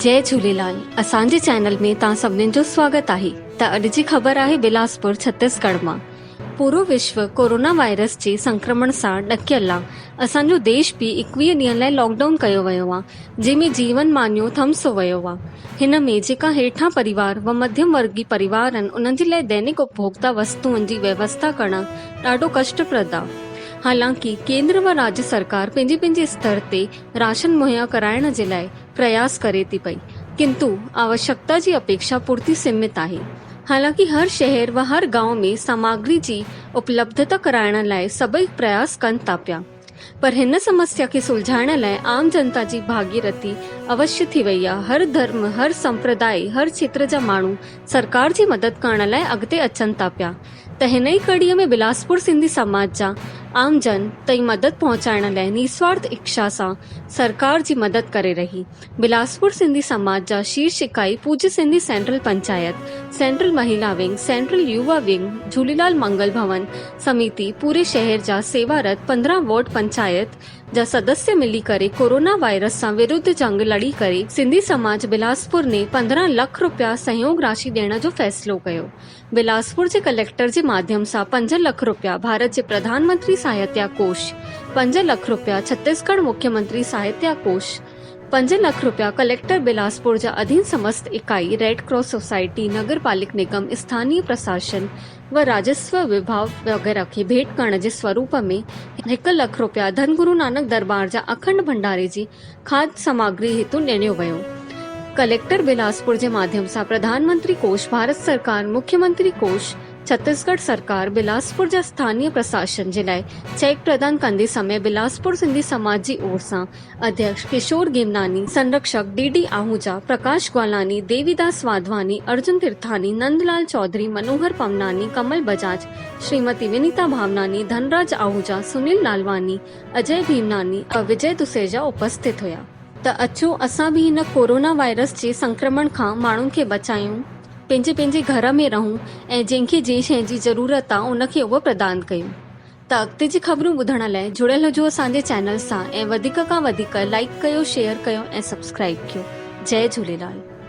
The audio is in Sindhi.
جئي جهوليلال اسان جي چينل ۾ توهان سڀنين جو سواگت آهي ته اڄ جي خبر آهي بلاسپور ڇتيسڳڙهه مان پورو وشو ڪورونا وائرس جي سنڪرمڻ سان ڏڪيل آ اسان جو ديش به 21 ڏينهن لاء لاڪ ڊائون ڪيو ويو آ جنهن ۾ جيون مانيو ٿمسو ويو آ هن ۾ جيڪا هيٺان پريوار و مڌيم ورگي پريوار آهن انهن جي لاء دينڪ اپڀوڪتا وستوئن جي ويوسٿا ڪرڻ ڏاڍو ڪشٽپرد آ حالانڪه ڪيندر و راجيه سرڪار پنهنجي پنهنجي استر تي راشن مهيا ڪرائڻ جي لاء پرياس ڪري ٿي پئي، ڪنتو آوشڪتا جي اپيڪشا پورتي سيمت آهي. حالانڪه هر شهر و هر گانء ۾ ساماگري جي اپلبڌتا ڪرائڻ لاء سڀئي پرياس ڪن ٿا پيا. پر هن سمسيا کي سلجهائڻ لاء عام جنتا جي ڀاڳيرٿي اوشيه ٿي وئي آ. هر ڌرم، هر سمپرداء، هر کيتر جا ماڻهو سرڪار جي مدد ڪرڻ لاء اڳتي اچن ٿا پيا ته هن ئي ڪڙيء ۾ بلاسپور سنڌي سماج جا عام جن تائين مدد پهچائڻ لاء نيسوارٿ اکشا سان سرڪار جي مدد ڪري رهي. بلاسپور سنڌي سماج جا شيرش اڪائي پوجي Sindhi central panchayat, central Mahila wing, central Yuva wing, Jhulelal Mangal Bhavan Samiti پوري شهر جا سيوارت 15 وارڊ پنچائت جا سدسيه ملي ڪري ڪورونا وائرس سان ورڌ جنگ لڙي ڪري سنڌي سماج بلاسپور ني 15 لک روپيا سهيوگ راشي ڏيڻ جو فيصلو ڪيو. بلاسپور جي ڪليڪٽر جي ماڌيم سان پنج لک روپيا ڀارت جي پرڌان منتري سهايتيا ڪوش، پنج لک روپيا ڇتيسڳڙهه مکيه منتري سهايتيا ڪوش، پنج لک روپيا ڪليڪٽر بلاسپور جا اڌين سمست اڪائي ريڊ ڪراس سوسائٽي، نگر پالڪ نگم، اسٿانيه پرساشن، و راجسو وڀاء وغيره کي ڀيٽ ڪرڻ جي سوروپ ۾ هڪ لک روپيا ڌن گرو نانڪ درٻار جا اکنڊ ڀنڊاري جي کاڌ سامگري هيتو ڏنيو ويو. ڪليڪٽر بلاسپور جي ماڌيم سان پرڌان منتري ڪوش ڀارت سرڪار، مکيه منتري ڪوش ڇتيسڳڙهه سرڪار، بلاسپور جا اسٿانيه پرساشن جي لاء چيڪ پردان ڪندي سمي بلاسپور سنڌي سماج جي اور سان اڌيڪش ڪشور گيمناني، سنرڪشڪ ڊي ڊي آهوجا، پرڪاش گوالاني، ديويداس واڌواني، ارجن تيرٿاني، نند لال چوڌري، منوهر پمناني، ڪمل بجاج، شريمتي ونيتا ڀاوناني، ڌنراج آهوجا، سنيل لالواني، اجئي ڀيمناني ۽ وجئي تسيجا اپسٿت هيا. ته اچو اسان به هن ڪورونا وائرس جي سنڪرمڻ کان ماڻهن کي بچايون، پنهنجي پنهنجي گهر ۾ رهون ۽ جنهن کي جنهن شيء جي ضرورت آ ان کي اهو پردان ڪيون. ته اڳتي جي خبرون ٻڌڻ لاء جڙيل هجو اسان جي چينل سان ۽ وڌيڪ کان وڌيڪ لائيڪ ڪيو شيئر ڪيو ۽ سبسڪرائيب ڪيو جئي جهوليلال.